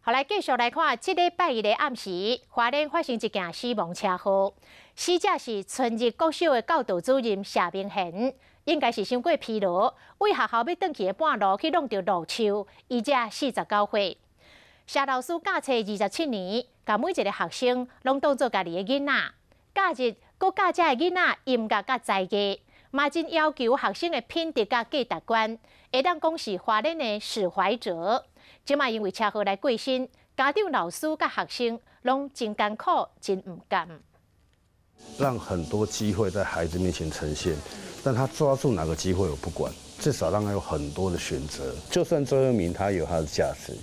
好，來繼續來看，這禮拜一的暗時，花蓮發生一件死亡車禍，死者是春日國小的教導主任謝明賢，應該是傷過疲勞，為學校欲轉去的半路去挵著路樹，伊才49歲。謝老師教冊27年，共每一个學生攏當做家己的囡仔，假日閣教遮的囡仔音樂佮才藝，嘛真要求學生的品德佮價值觀，會當講是花蓮的史懷哲。這馬因為車禍來過身，家長、老師佮學生攏真艱苦、真毋甘。讓很多機會在孩子面前呈現，但他抓住哪個機會我不管，至少讓他有很多的選擇。就算最後一名，他有他的價值。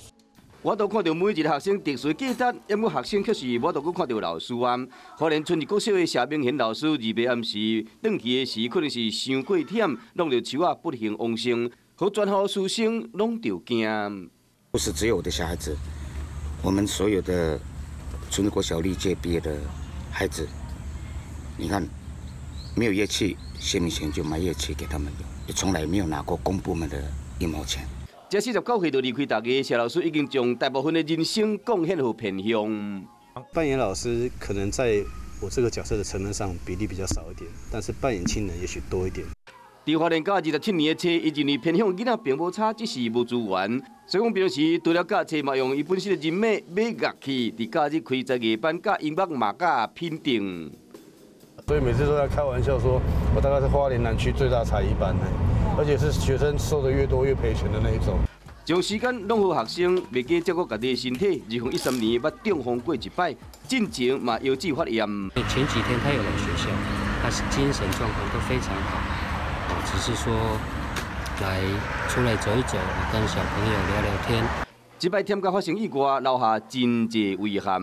無法度看著每一个學生特殊價值，毋過學生卻是無法度閣看著老師啊。花蓮春日國小的謝明賢老師，2號暗時轉去的時，可能是傷過忝，挵著樹仔不幸往生，予全校師生攏著驚。不是只有我的小孩子，我們所有的春日國小歷屆畢業的孩子，你看沒有樂器，謝明賢就買樂器給他們，也從來沒有拿過公部門的一毛錢。這49歲就離開大家，謝老師已經將大部分的人生貢獻予偏鄉。扮演老師可能在我這個角色的成分上比例比較少一點，但是扮演親人也許多一點。佇花蓮教27年的冊，伊認為偏鄉囡仔並無差，只是無資源。所以講平時除了教冊，嘛用伊本身的人脈買樂器，佇假日開才藝班，教音樂嘛教品德。所以每次都在開玩笑說，我大概是花蓮南區最大才藝班，而且是學生收的越多越賠錢的那一種。將時間攏予學生，袂記照顧家己的身體。2013年捌中風過一擺，進前嘛腰椎發炎。前幾天他有來學校，他是精神狀況都非常好，只是說來出來走一走，跟小朋友聊聊天。這擺忝甲發生意外，留下真濟遺憾。